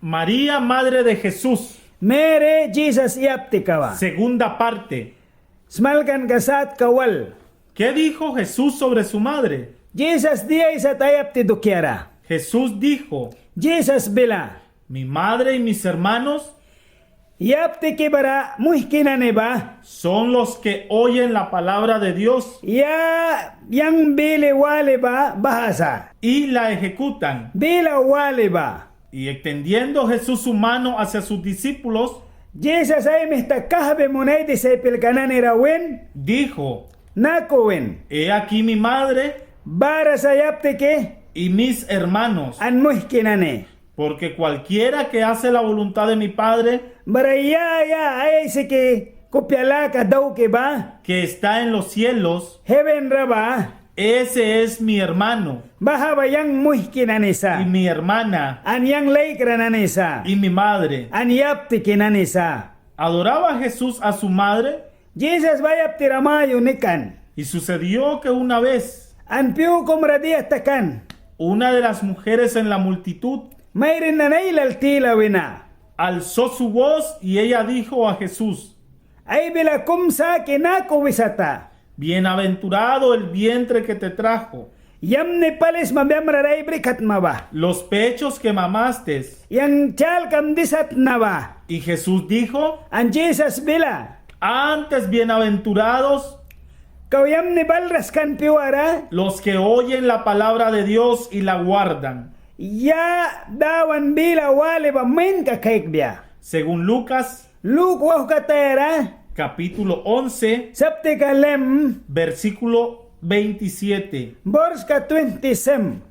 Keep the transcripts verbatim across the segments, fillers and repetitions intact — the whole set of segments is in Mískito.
María, madre de Jesús. Meri Jisas yaptika ba. Segunda parte. Smalkanka satka wal. ¿Qué dijo Jesús sobre su madre? Jisas dia aisata ai yapti dukiara. Jesús dijo, Jisas bila, mi madre y mis hermanos, yaptiki bara muihki nani ba, son los que oyen la palabra de Dios, ya yang bili wali ba baha sa, y la ejecutan, bila wali ba. Y extendiendo Jesús su mano hacia sus discípulos, Jisas ai mihta kahbi muni ai disaipelka nani ra win, dijo, naku win, he aquí mi madre, bara sa yaptiki, y mis hermanos, an muihki nani. Porque cualquiera que hace la voluntad de mi Padre, bara ya ya ai aisiki kupia laka dauki ba, que está en los cielos, heven ra ba, ese es mi hermano, baha ba yang muihki nani sa, y mi hermana, an yang laikra nani sa, y mi madre, an yaptiki nani sa. ¿Adoraba Jesús a su madre? Jisas ba ai yaptira mayuni kan. Y sucedió que una vez, an pyu kum ra dia takan, una de las mujeres en la multitud, mairin nani ailal tila wina, alzó su voz y ella dijo a Jesús, ai bila kum saki naku wisata, bienaventurado el vientre que te trajo, yamni pali sma biamra ra ai bri katma ba, los pechos que mamaste, yang chalkam disatna ba. Y Jesús dijo, an Jisas bila, antes bienaventurados, kau yamni balras kan pyuara, los que oyen la palabra de Dios y la guardan, ya Dawan bila wali ba mainka kaikbia. Según Lucas, Luk wauhkatayara, capítulo once, saptika eleven, versículo veintisiete, borska twenty-seven.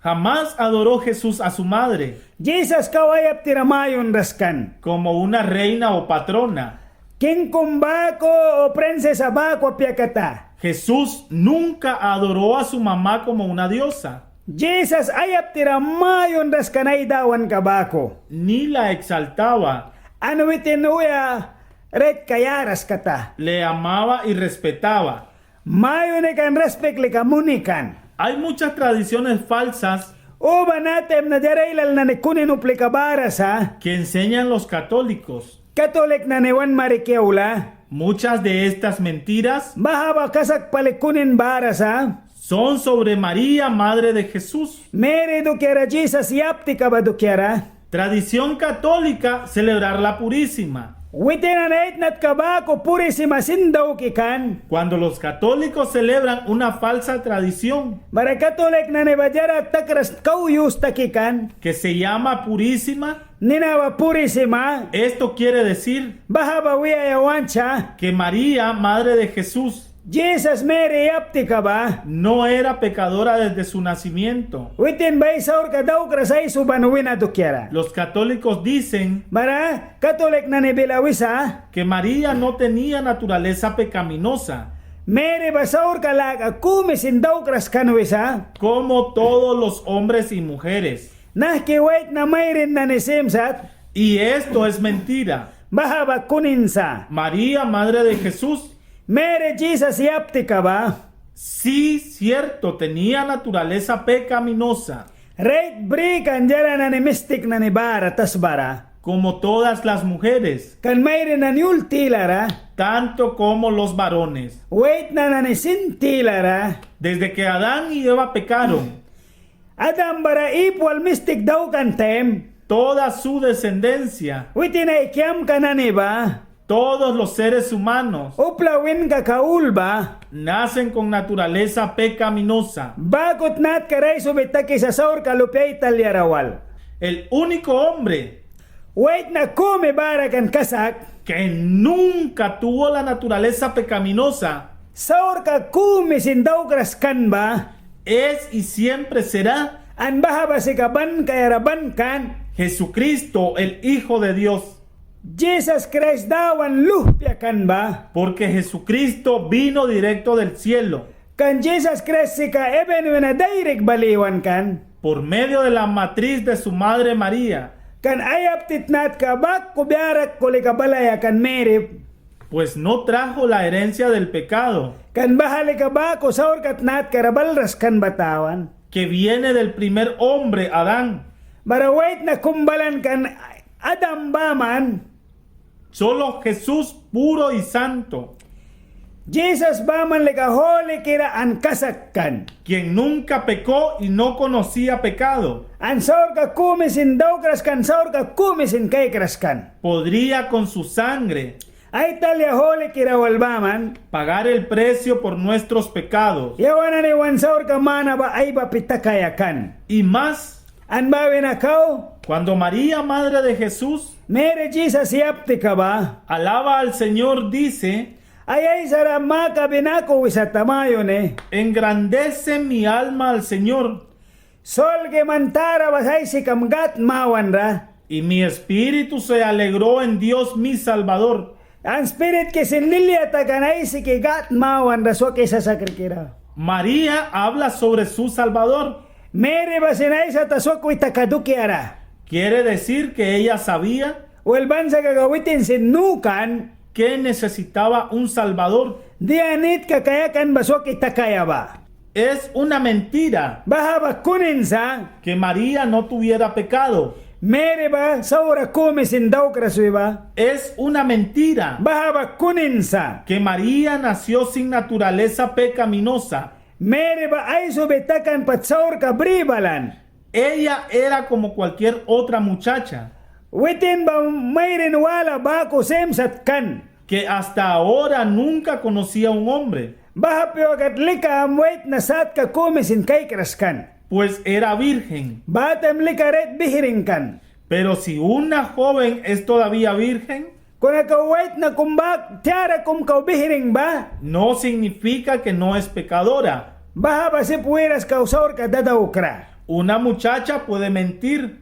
Jamás adoró Jesús a su madre, Jisas kau ai yaptira mayunras kan, como una reina o patrona, king kum baku o princesa baku apia kata. Jesús nunca adoró a su mamá como una diosa, Jisas ai yaptira mayunras kan ai dawanka baku, ni la exaltaba, an witin uya raitka yaras kata. Le amaba y respetaba, mayuni kan, rispik lika muni kan. Hay muchas tradiciones falsas, uba naha taim na diara ailal nani kunin uplika bara sa, que enseñan los católicos, katolik nani wan mariki aula. Muchas de estas mentiras, baha ba kasak pali kunin bara sa, son sobre María, madre de Jesús, Meri dukiara, Jisas yaptika ba dukiara. Tradición católica, celebrar la Purísima. Witin nani ai tnatka baku Purísima sin dauki kan. Cuando los católicos celebran una falsa tradición, bara katolik nani ba diara takras kau yus taki kan, que se llama Purísima, nina ba Purísima, esto quiere decir, baha ba wiaia want sa, que María, madre de Jesús, Jisas Meri yaptika ba, no era pecadora desde su nacimiento, witin ba ai saurka daukras aisuban wina dukiara. Los católicos dicen, bara katolik nani bila wisa, que María no tenía naturaleza pecaminosa, Meri ba saurka laka kumi sin daukras kan wisa, como todos los hombres y mujeres, nahki waitna mairin nani sim sat. Y esto es mentira, baha ba kunin sa. María, madre de Jesús, Meri Jisas yaptika ba, sí, cierto, tenía naturaleza pecaminosa, rait bri kan diara nani mistik nani bara tasbara, como todas las mujeres, kan mairin nani ul tilara, tanto como los varones, waitna nani sin tilara. Desde que Adán y Eva pecaron, Adam bara Iv wal mistik daukan taim, toda su descendencia, witin ai kiamka nani ba, todos los seres humanos, upla wingka ka ul ba, nacen con naturaleza pecaminosa, baku tnatkara aisubi takisa saurka lupia ai taliara wal. El único hombre, waitna kumi bara kan kasak, que nunca tuvo la naturaleza pecaminosa, saurka kumi sin daukras kan ba, es y siempre será, an baha ba sika ban kaiara ban kan, Jesucristo, el Hijo de Dios, Jisas Kraist Dawan luhpia kan ba. Porque Jesucristo vino directo del cielo, kan Jisas Kraist sika heven wina dairik bal iwan kan, por medio de la matriz de su madre María, kan ai yapti tnatka baku biarak kulika balaia kan Meri. Pues no trajo la herencia del pecado, kan baha lika baku saurka tnatkara balras kan ba tawan, que viene del primer hombre, Adán, Bara waitna kum balan kan Adam baman. Solo Jesús puro y santo. Jisas baman lika hulikira an kasak kan. Quien nunca pecó y no conocía pecado. An saurka kumi sin daukras kan, saurka kumi sin kaikras kan. Podría con su sangre. Ai talia hulikira wal baman. Pagar el precio por nuestros pecados. Yawan nani wan saurka mana ba aibapi takaia kan. Y más. An ba wina kau. Cuando María, madre de Jesús, Meri Jisas yaptika ba, alaba al Señor, dice, ai Aisara makabi naku wisata mayuni. Engrandece mi alma al Señor. Solki man tara ba aisikam Gâd mawanra. Y mi espíritu se alegró en Dios mi Salvador. An spiritki sin lilia takan Aisiki Gâd mawanra swaki sasakrikira. María habla sobre su Salvador. Meri ba sin Aisata swaki taka dukiara. Quiere decir que ella sabía, wel, ban sa kaka witin sin nu kan, que necesitaba un Salvador. Dia nitka kaia kan ba swaki takaia ba. Es una mentira. Baha ba kunin sa. Que María no tuviera pecado. Meri ba saura kumi sin daukras wi ba. Es una mentira. Baha ba kunin sa. Que María nació sin naturaleza pecaminosa. Meri ba aisubi takan pat saurka bri balan. Ella era como cualquier otra muchacha. Witin ba mairin wala baku sim sat kan. Que hasta ahora nunca conocía un hombre. Baha pyua kat lika am waitna satka kumi sin kaikras kan. Pues era virgen. Baha taim lika rait bihrin kan. Pero si una joven es todavía virgen, kuna kau waitna kum ba tiara kum kau bihrin ba, no significa que no es pecadora. Baha ba sip wiras kau saurka dadaukra. Una muchacha puede mentir.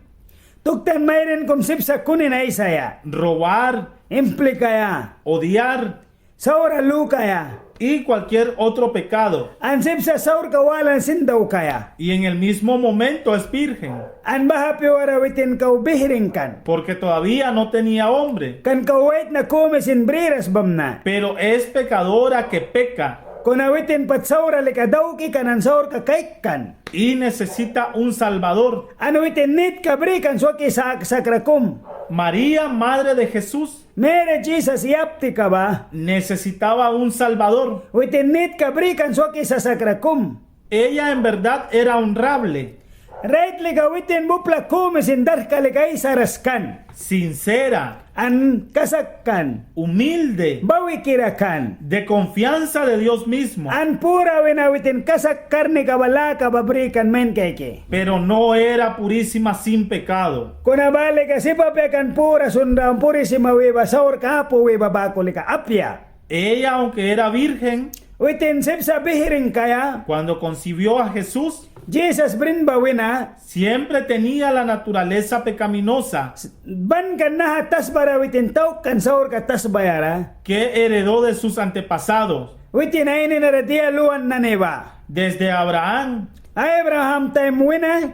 Tuktan mairin kum sip sa kunin aisaia. Robar. Implikaia. Odiar. Saura lukaia. Y cualquier otro pecado. An sip sa saurka wala sin daukaia. Y en el mismo momento es virgen. An baha pyuara witin kau bihrin kan. Porque todavía no tenía hombre. Kan kau waitna kumi sin briras bamna. Pero es pecadora que peca. Kuna witin pat saura lika dauki kan an saurka kaik kan. Y necesita un Salvador. An witin nitka bri kan swaki sak-, sakra kum. María, madre de Jesús, Meri Jisas yaptika ba, necesitaba un Salvador. Witin nitka bri kan swaki sasakra kum. Ella en verdad era honrable. Rait lika witin ba upla kumi sin darhka lika aisaras kan. Sincera. An kasak kan. Humilde. Bawikira kan. De confianza de Dios mismo. An pura wina witin kasak karnika ba laka ba bri kan main kaiki. Pero no era purísima sin pecado. Kuna ba lika sip apia kan pura sunra purísima wi ba saurka apu wi ba baku lika apia. Ella, aunque era virgen, witin sip sa bihrin kaia, cuando concibió a Jesús, Jisas brin ba wina, siempre tenía la naturaleza pecaminosa. Ban kan naha tasbara witin taukan saurka tasbayara. Que heredó de sus antepasados. Witin ai ninara dia luan nani ba. Desde Abraham. Abraham taim wina.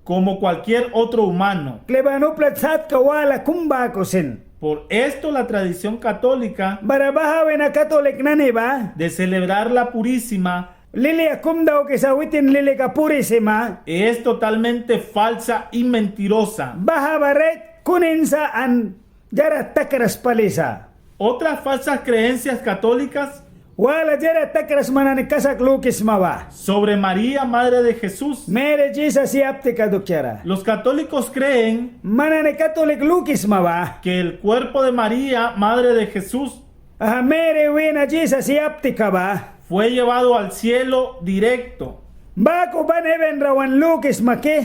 Como cualquier otro humano. Kli ban upla satka wala kum baku sin. Por esto la tradición católica. Bara baha wina katolik nani ba. De celebrar la purísima. Lilia kum daukisa witin lilika purísima. Es totalmente falsa y mentirosa. Baha ba rait kunin sa an diara takras pali sa. Otras falsas creencias católicas. Wala diara takras man nani kasak lukisma ba. Sobre María, madre de Jesús. Meri Jisas yaptika dukiara. Los católicos creen. Man nani katolik lukisma ba. Que el cuerpo de María, madre de Jesús. Aha, Meri wina Jisas yaptika ba. Fue llevado al cielo directo. Baku ban heven ra wan lukisma ki.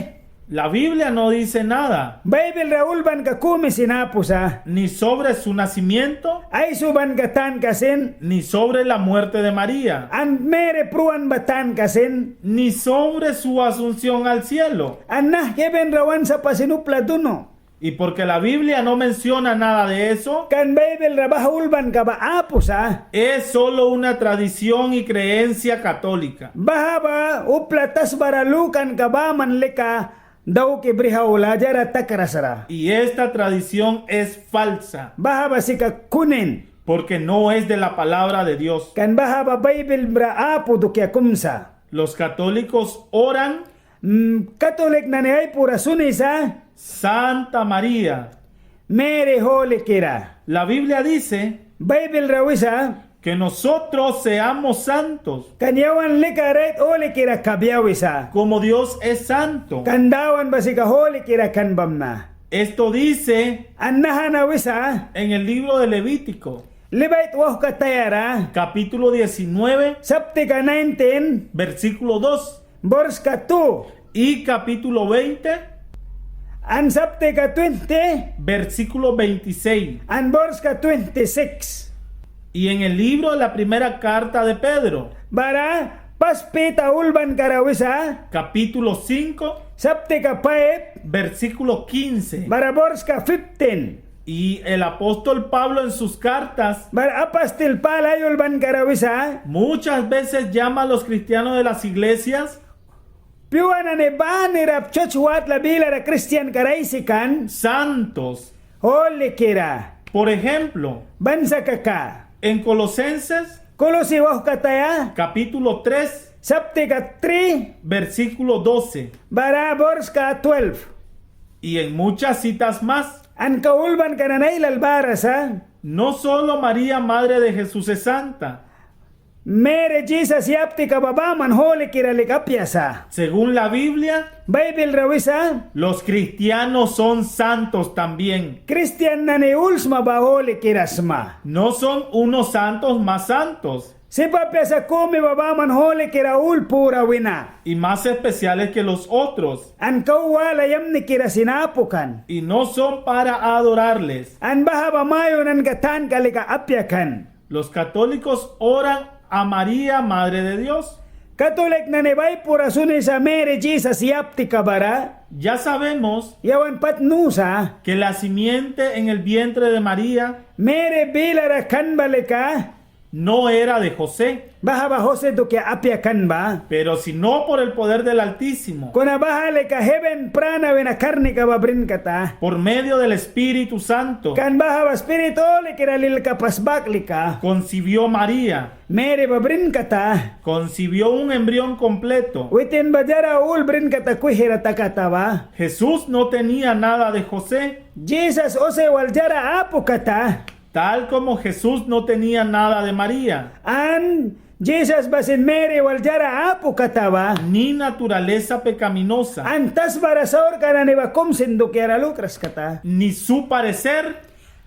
La Biblia no dice nada. Baibil ra ulbanka kumi sin apu sa. Ni sobre su nacimiento. Aisubanka tanka sin. Ni sobre la muerte de María. An Meri pruan ba tanka sin. Ni sobre su asunción al cielo. An nahki heven ra wan sapa sin upla dunu. Y porque la Biblia no menciona nada de eso, kan Baibil ra baha ulbanka ba apu sa. Es solo una tradición y creencia católica. Baha ba upla tasbara lukanka baman lika dauki brih aula diara takras ra. Y esta tradición es falsa. Baha ba sika kunin. Porque no es de la palabra de Dios. Kan baha ba Baibil ra apu dukia kum sa. Los católicos oran. Mm, Katolik nani ai pura sunisa. Santa María. Meri hulikira. La Biblia dice Baibil ra wisa que nosotros seamos santos, kan yawan lika rait hulikira kabia wisa, como Dios es santo. Kan Dawan ba sika hulikira kan bamna. Esto dice An naha na wisa en el libro de Levítico, Libait wauhkatayara, capítulo diecinueve, saptika nineteen, versículo dos, borska two, y capítulo veinte, an saptika twenty, versículo veintiséis, an borska twenty-six. Y en el libro de la primera carta de Pedro, bara pas Pita ulbanka ra wisa, capítulo cinco, saptika five, versículo quince, bara borska fifteen. Y el apóstol Pablo en sus cartas, bara apastil Pâl ai ulbanka ra wisa, muchas veces llama a los cristianos de las iglesias, pyua nani banira serts watla bilara kristianka ra aisi kan, santos, hulikira. Por ejemplo, ban sa kaka, en Colosenses, Kolosi wauhkataya, capítulo tres, saptika three, versículo doce, bara borska twelve, y en muchas citas más, an kau ulbanka nani ailal bara sa. No solo María, madre de Jesús, es santa. Meri Jisas yaptika ba baman hulikira lika apia sa. Según la Biblia, Baibil ra wisa, los cristianos son santos también. Kristian nani ul sma ba hulikira sma. No son unos santos más santos, sip apia sa kumi ba baman hulikira ul pura wina, y más especiales que los otros, an kau wala yamnikira sin apu kan. Y no son para adorarles, an baha ba mayunanka tanka lika apia kan. Los católicos oran a María, Madre de Dios. Katolik nani ba ai pura sunisa Meri Jisas yaptika bara. Ya sabemos, yawan pat nusa, que la simiente en el vientre de María, Meri bilara kan ba lika, no era de José, baha ba José dukia apia kan ba, pero sino por el poder del Altísimo, kuna baha lika heven prana wina karnika ba brin kata, por medio del Espíritu Santo, kan baha ba Spirit Hulikira lilka pas bak lika, concibió María, Meri ba brin kata, concibió un embrión completo, witin ba diara ul brin kata kwihra takata ba. Jesús no tenía nada de José, Jisas José wal diara apu kata, tal como Jesús no tenía nada de María, an Jisas ba sin Meri wal diara apu kata ba, ni naturaleza pecaminosa, an tasbara saurka nani ba kum sin dukiara lukras kata, ni su parecer,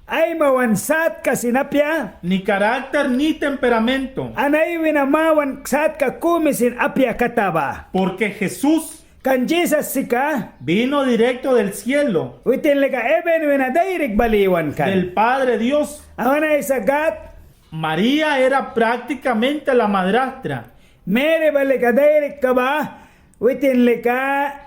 ai mawan satka sin apia, ni carácter ni temperamento, an ai wina mawan satka kumi sin apia kata ba. Porque Jesús, kan Jisas sika, vino directo del cielo, witin lika heven wina dairik bal iwan kan, del Padre Dios, awan Aisa Gâd. María era prácticamente la madrastra, Meri ba lika dairikka ba witin lika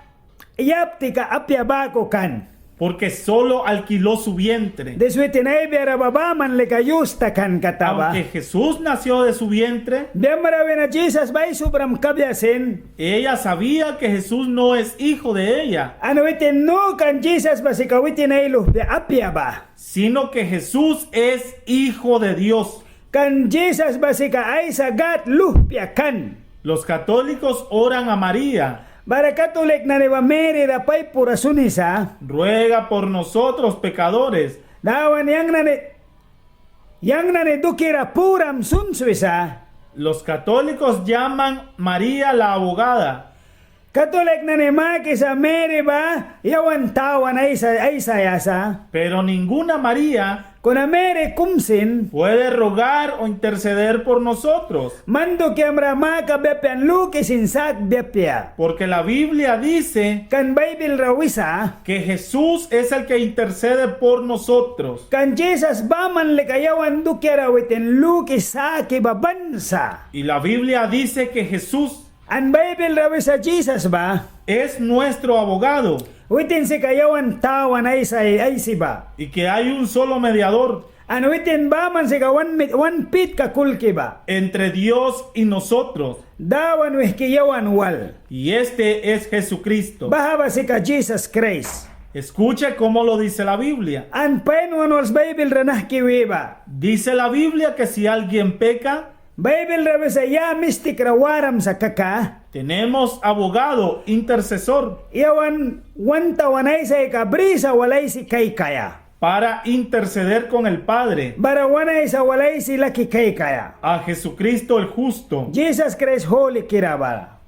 yaptika apia baku kan. Porque solo alquiló su vientre. Dis witin ai biara ba baman lika yus takan kata ba. Aunque Jesús nació de su vientre, biamra wina Jisas ba ai subram kabia sin, ella sabía que Jesús no es hijo de ella, an witin nu kan Jisas ba sika witin ai luhpia apia ba, sino que Jesús es hijo de Dios, kan Jisas ba sika Aisa Gâd luhpia kan. Los católicos oran a María, bara katolik nani ba Meri ra pai pura sunisa, ruega por nosotros pecadores, Dawan, yang nani, yang nani dukira puram suns wisa. Los católicos llaman María la abogada, katolik nani makisa Meri ba yawan tawan aisa, aisaia sa. Pero ninguna María, kuna Meri kum sin, puede rogar o interceder por nosotros, man dukiamra makabia apia an luki sin sakbia apia. Porque la Biblia dice, kan Baibil ra wisa, que Jesús es el que intercede por nosotros, kan Jisas baman lika yawan dukiara witin luki saki ba ban sa. Y la Biblia dice que Jesús, an Baibil ra wisa Jisas ba, es nuestro abogado, witin sika yawan tawan aisa, aisi ba, y que hay un solo mediador, an witin baman sika wan mit, wan pitka kulki ba, entre Dios y nosotros, Dawan wihki yawan wal. Y este es Jesucristo. Baha ba sika Jisas Kraist. Escuche cómo lo dice la Biblia. An pain wan wals Baibil ra nahki wi ba. Dice la Biblia que si alguien peca, Baibil ra wisa ya mistikra waram sa kaka, Tenemos abogado, intercesor. Yawan wan tawan aisaika brisa wal aisi kaikaia. Para interceder con el Padre. Bara wan Aisa wal aisi laki kaikaia. A Jesucristo el justo. Jisas Kraist hulikira bara.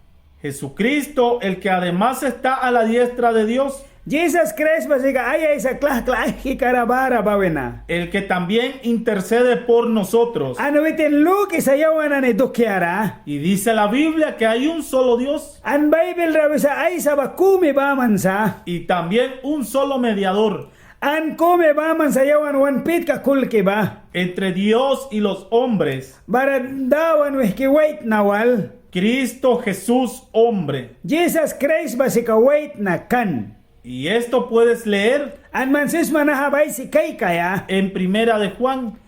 Jesucristo, el que además está a la diestra de Dios. Jisas Kraist ba sika ai aisa klahkla aihkikara bara ba wina. El que también intercede por nosotros. An witin lukisa yawan nani dukiara. Y dice la Biblia que hay un solo Dios. An Baibil ra wisa Aisa ba kumi baman sa. Y también un solo mediador. An kumi baman sa yawan wan pitka kulki ba. Entre Dios y los hombres. Bara Dawan wihki waitna wal. Cristo Jesús hombre. Jisas Kraist ba sika waitna kan. Y esto puedes leer. An man sip sma naha ba aisi kaikaia. En Primera de Juan.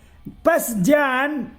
Pas Jan.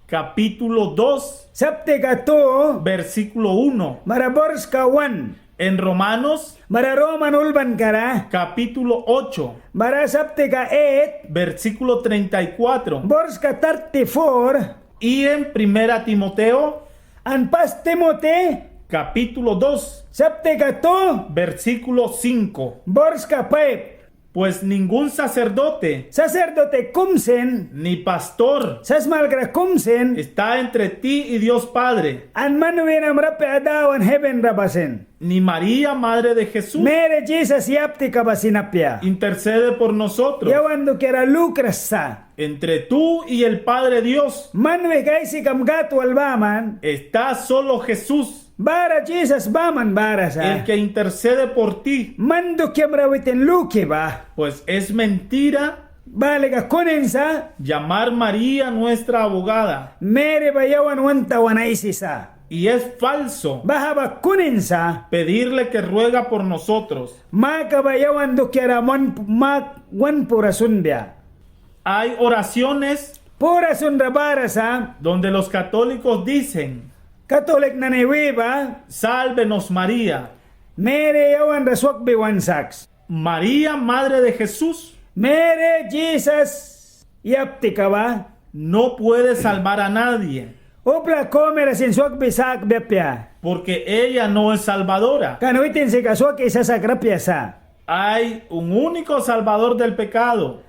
Capítulo dos. Saptika tu. Versículo uno. Bara borska wan. En Romanos. Bara Roman ulbankara. Capítulo ocho. Bara saptika eight. Versículo treinta y cuatro. Borska thirty-four. Y en Primera Timoteo. An pas Timoti. Capítulo dos. Saptika tu. Versículo cinco. Borska five. Pues ningún sacerdote. Sacerdote kum sin. Ni pastor. Sasmalkra kum sin. Está entre ti y Dios Padre. An man winam ra apia Dawan heben ra ba sin. Ni María, madre de Jesús. Meri Jisas yaptika ba sin apia. Intercede por nosotros. Yawan dukiara lukras sa. Entre tú y el Padre Dios. Man wihki aisikam Gad wal baman. Está solo Jesús. Bara Jisas baman bara sa. El que intercede por ti. Man dukiamra witin luki ba. Pues es mentira. Baha lika kunin sa. Llamar María nuestra abogada. Meri ba yawan wan tawan aisisa. Y es falso. Baha ba kunin sa. Pedirle que ruega por nosotros. Maka ba yawan dukiara man, mak wan pura sunbia. Hay oraciones. Pura sunra bara sa. Donde los católicos dicen. Katolik nani wi ba. Sálvenos, María. Meri yawan ra swakbi wan saks. María, madre de Jesús. Meri Jisas yaptika ba. No puede salvar a nadie. Upla kumi ra sin swakbi sakbia apia. Porque ella no es salvadora. Kan witin sika swaki sasakra apia sa. Hay un único salvador del pecado.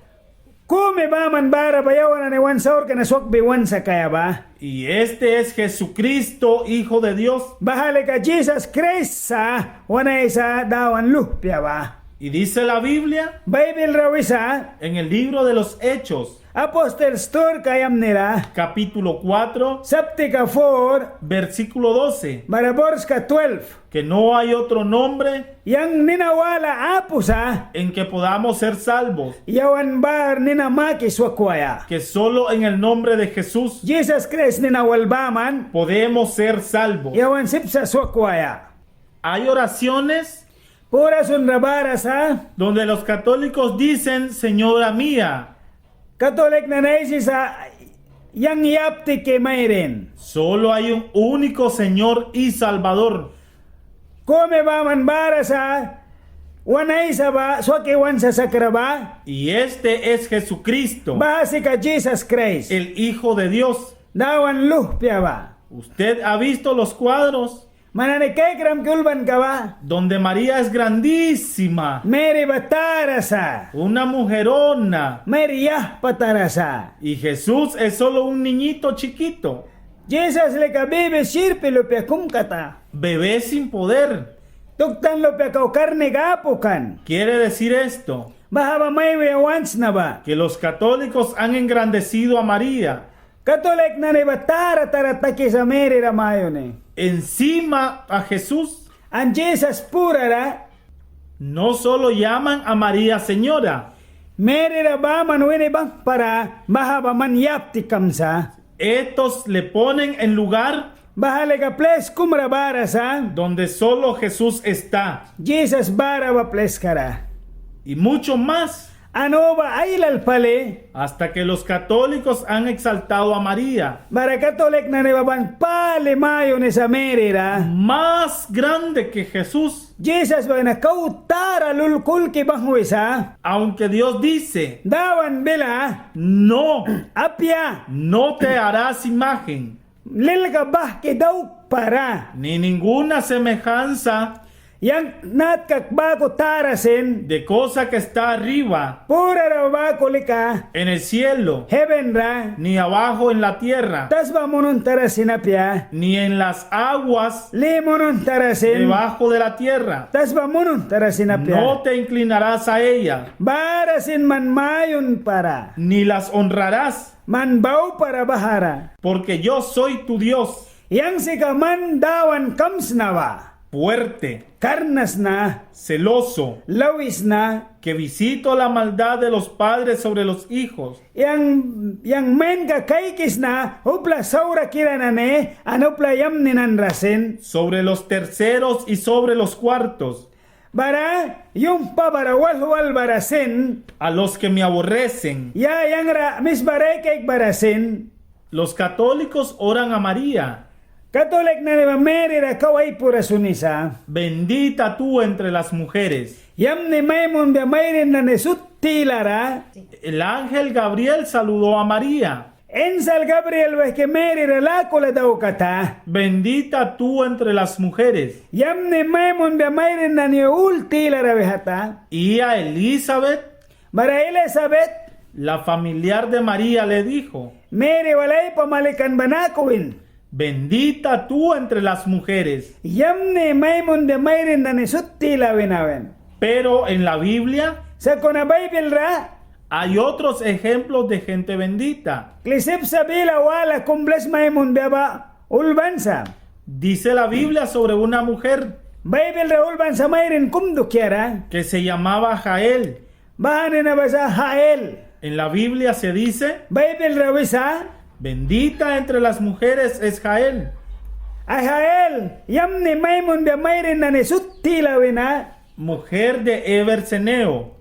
Kumi baman bara ba yawan nani wan saurka na swakbi wan sakaia ba. Y este es Jesucristo, Hijo de Dios. Baha lika Jisas Kraist sa, wan Aisa Dawan luhpia ba. Y dice la Biblia, Baibil ra wisa, en el libro de los Hechos, Apostol sturka yamni ra, capítulo cuatro, saptika four, versículo doce, bara borska twelve. Que no hay otro nombre, yang nina wala apu sa, en que podamos ser salvos, yawan bara nina maki swakwaia, que solo en el nombre de Jesús, Jisas Kraist nina wal baman, podemos ser salvos, yawan sip sa swakwaia. Hay oraciones, pura sunra bara sa, donde los católicos dicen: "Señora mía". Katolik nani aisisa: "Yang yaptiki mairin". Solo hay un único Señor y Salvador. Kumi baman bara sa wan Aisa ba, swaki wan sasakra ba. Y este es Jesucristo, baha sika Jisas Kraist, el Hijo de Dios, Dawan luhpia ba. ¿Usted ha visto los cuadros? Man nani kaikram ki ulbanka ba. Donde María es grandísima. Meri ba tara sa. Una mujerona. Meri yahpa tara sa. Y Jesús es solo un niñito chiquito. Jisas lika bibi sirpi lupia kum kata. Bebé sin poder. Tuktan lupia kau karnika apu kan. Quiere decir esto. Baha ba mai wiaia want sna ba. Que los católicos han engrandecido a María. Katolik nani ba tara tara takisa Meri ra mayuni. Encima a Jesús. An Jisas purara. No solo llaman a María señora. Meri ra baman wini banghwpara, baha ba man yaptikam sa. Estos le ponen en lugar. Baha lika plis kumra bara sa. Donde solo Jesús está. Jisas bara ba pliskara. Y mucho más. An uba ailal pali. Hasta que los católicos han exaltado a María. Bara katolik nani ba ban pali mayunisa Meri ra. Más grande que Jesús. Jisas ba wina kau tara lul kulki banghwisa. Aunque Dios dice. Dawan bila. No. Apia. No te harás imagen. Lilka bahki dauk para. Ni ninguna semejanza. Yang natkak baku tara sin. De cosa que está arriba. Purara baku lika. En el cielo. Heven ra. Ni abajo en la tierra. Tasba munuhntara sin apia. Ni en las aguas. Li munuhntara sin. Debajo de la tierra. Tasba munuhntara sin apia. No te inclinarás a ella. Bara sin man mayunpara. Ni las honrarás. Man baupara bahara. Porque yo soy tu Dios. Yang sika man Dawankam sna ba. Fuerte. Karna sna. Celoso. Lawisna. Que visito la maldad de los padres sobre los hijos. Yang, yang mainka kaikisna upla saurakira nani an upla yamni nani ra sin. Sobre los terceros y sobre los cuartos. Bara yumhpa bara walhwal bara sin. A los que me aborrecen. Ya yang ra misbara kaiki bara sin. Los católicos oran a María. Katolik nani ba Meri ra kau ai pura sunisa. Bendita tú entre las mujeres. Yamni mai munbia mairin nani sut tilara. El ángel Gabriel saludó a María. Insal Gabriel wihki Meri ra lakula daukata. Bendita tú entre las mujeres. Yamni mai munbia mairin nani ul tilara wihata. Y a Elizabeth. Bara Elisabet. La familiar de María le dijo. Meri wal ai pamalikan ba naku win. Bendita tú entre las mujeres. Yamni mai munbia mairin nani sut tila wina win. Pero en la Biblia. Sakuna Baibil ra. Hay otros ejemplos de gente bendita. Kli sip sa bila wala kum blis mai munbia ba ulban sa. Dice la Biblia sobre una mujer. Baibil ra ulban sa mairin kum dukiara. Que se llamaba Jael. Baha nina ba sa Jael. En la Biblia se dice. Baibil ra wisa. Bendita entre las mujeres es Jael. Ai Jael, yamni mai munbia mairin nani sut tila wina. Mujer de Heber Ceneo.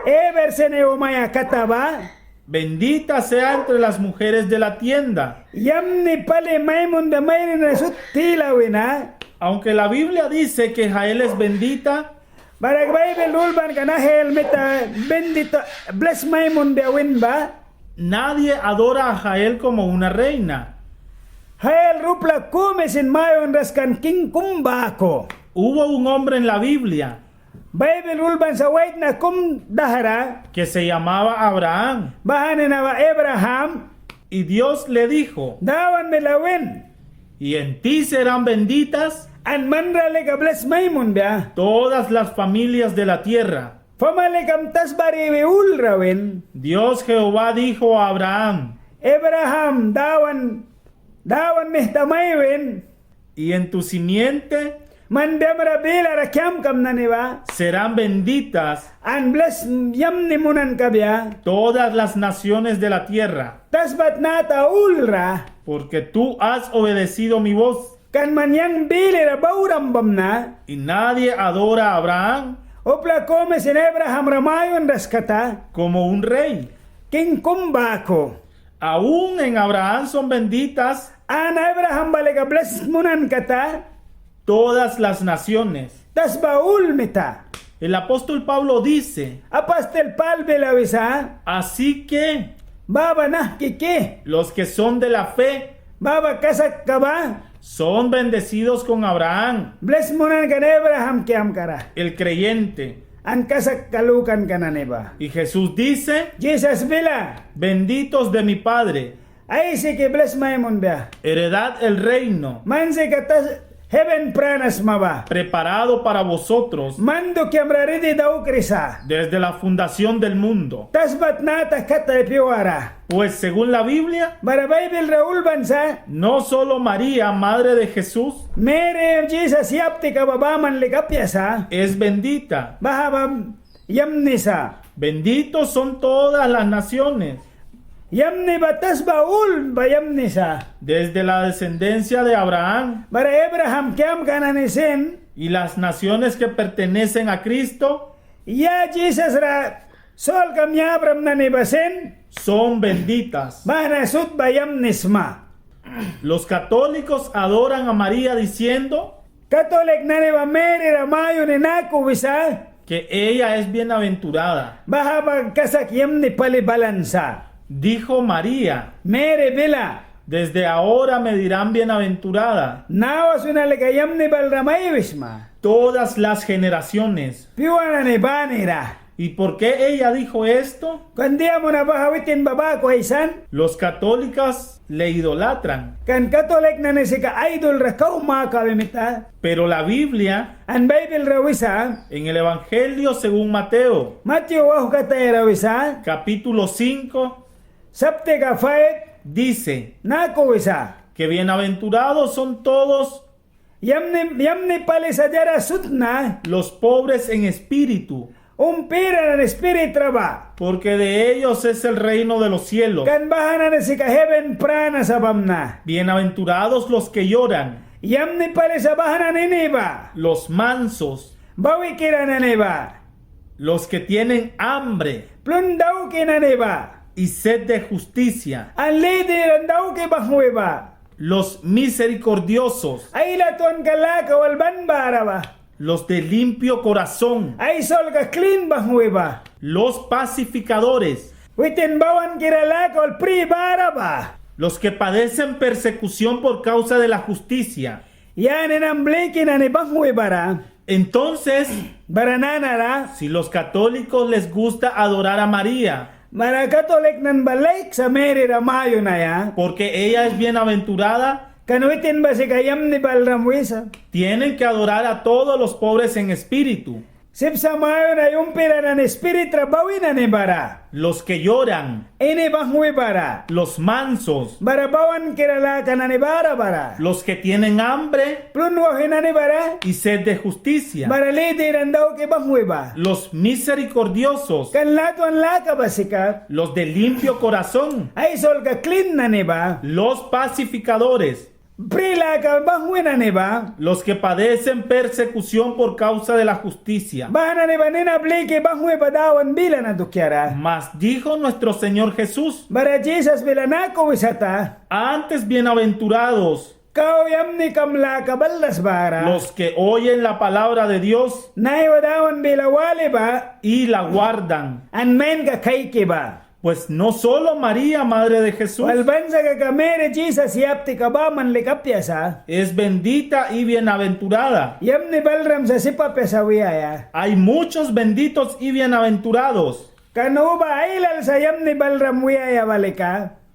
Heber Ceneo maia kata ba. Bendita sea entre las mujeres de la tienda. Yamni pali mai munbia mairin nani sut tila wina. Aunque la Biblia dice que Jael es bendita. Bara Baibil ulban kan Jael mita bendita blis mai munbia win ba. Nadie adora a Jael como una reina. Jael ra upla kumi sin mayunras kan king kum baku. Hubo un hombre en la Biblia. Baibil ulban sa waitna kum dahra. Que se llamaba Abraham. Baha nina ba Ebraham. Y Dios le dijo. Dawan bila win. Y en ti serán benditas. An man ra lika blis mai munbia. Todas las familias de la tierra. Famalikam tasbara iwi ul ra win. Dios Jehová dijo a Abraham. Ebraham, Dawan, Dawan mita mai win. Y en tu simiente. Man biamra bilara kiamkam nani ba. Serán benditas. An blis yamni munan kabia. Todas las naciones de la tierra. Tasba tnata ul ra. Porque tú has obedecido mi voz. Kan man yang bilira bauram bamna. Y nadie adora a Abraham. Upla kumi sin Ebraham ra mayunras kata. Como un rey. King kum baku. Aún en Abraham son benditas. An Ebraham ba lika blis munan kata. Todas las naciones. Tasba ul mita. El apóstol Pablo dice. Apastil Pal bila wisa. Así que. Baha ba nahki ki. Los que son de la fe. Baha ba kasakka ba. Son bendecidos con Abraham. Blis munan kan Ebraham kiamkara. El creyente. An kasakka lukanka nani ba. Y Jesús dice. Jisas bila. Benditos de mi Padre. Aisiki blis mai munbia. Heredad el reino. Man sika tas heven prana sma ba. Preparado para vosotros. Man dukiamra ridi daukri sa. Desde la fundación del mundo. Tasba tnata kata ai pyuara. Pues según la Biblia. Bara Baibil ra ulban sa. No solo María, madre de Jesús. Meri Jisas yaptika ba baman lika apia sa. Es bendita. Baha ba yamni sa. Benditos son todas las naciones. Yamni ba tasba ul ba yamni sa. Desde la descendencia de Abraham. Bara Ebraham kiamka nani sin. Y las naciones que pertenecen a Cristo. Ya Jisas ra solkam yabram nani ba sin. Son benditas. Baha na sut ba yamni sma. Los católicos adoran a María diciendo. Katolik nani ba Meri ra mayuni naku wisa. Que ella es bienaventurada. Baha ba kasak yamni pali balan sa. Dijo María. Meri bila. Desde ahora me dirán bienaventurada. Nawas wina lika yamni balram ai wisma. Todas las generaciones. Pyua nani banira. ¿Y por qué ella dijo esto? Kan dia muna baha witin ba baku aisan? Los católicos le idolatran. Kan katolik nani sika aidul ra kau makabi mita. Pero la Biblia, an Baibil ra wisa, en el Evangelio según Mateo, Matyu wauhkataya ra wisa, capítulo cinco, saptika five, dice, naku wisa: Que bienaventurados son todos, yamni, yamni pali sa diara sut na, los pobres en espíritu, umpira nani spirit ra ba. Porque de ellos es el reino de los cielos. Kan baha nani sika heven prana sa bamna. Bienaventurados los que lloran. Yamni pali sa baha nani ini ba. Los mansos. Bawikira nani ba. Los que tienen hambre. Plun dauki nani ba. Y sed de justicia. An li diran dauki banghwi ba. Los misericordiosos. Ai latwanka laka wal ban bara ba. Los de limpio corazón. Ai solka klin banghwi ba. Los pacificadores. Witin bawankira laka wal pri bara ba. Los que padecen persecución por causa de la justicia. Ya ninam bliki nani banghwi bara. Entonces, bara nanara, si los católicos les gusta adorar a María, bara katolik nani ba laik sa Meri ra mayunaia, porque ella es bienaventurada, kan witin ba sika yamni balram wisa, tienen que adorar a todos los pobres en espíritu. Sip sa mayunaia umpira nani spirit ra bawi nani bara. Los que lloran. Ini banghwi bara. Los mansos. Bara bawankira laka nani bara bara. Los que tienen hambre. Plun wauhwi nani bara. Y sed de justicia. Bara li diran dauki banghwi ba. Los misericordiosos. Kan latwan laka ba sika. Los de limpio corazón. Ai solka klin nani ba. Los pacificadores. Pri laka banghwi nani ba. Los que padecen persecución por causa de la justicia. Baha nani ba nina bliki banghwi ba Dawan bila na dukiara. Mas dijo nuestro Señor Jesús. Bara Jisas bila naku wisata. Antes bienaventurados. Kau yamnikam laka balras bara. Los que oyen la palabra de Dios. Naiwa Dawan bila wali ba. Y la guardan. An mainka kaiki ba. Pues no solo María, madre de Jesús, wal ban sa kaka Meri Jisas yaptika baman lika apia sa, es bendita y bienaventurada. Yamni balram sa sip apia sa wiaia. Hay muchos benditos y bienaventurados. Kan uba ailal sa yamni balram wiaia ba lika.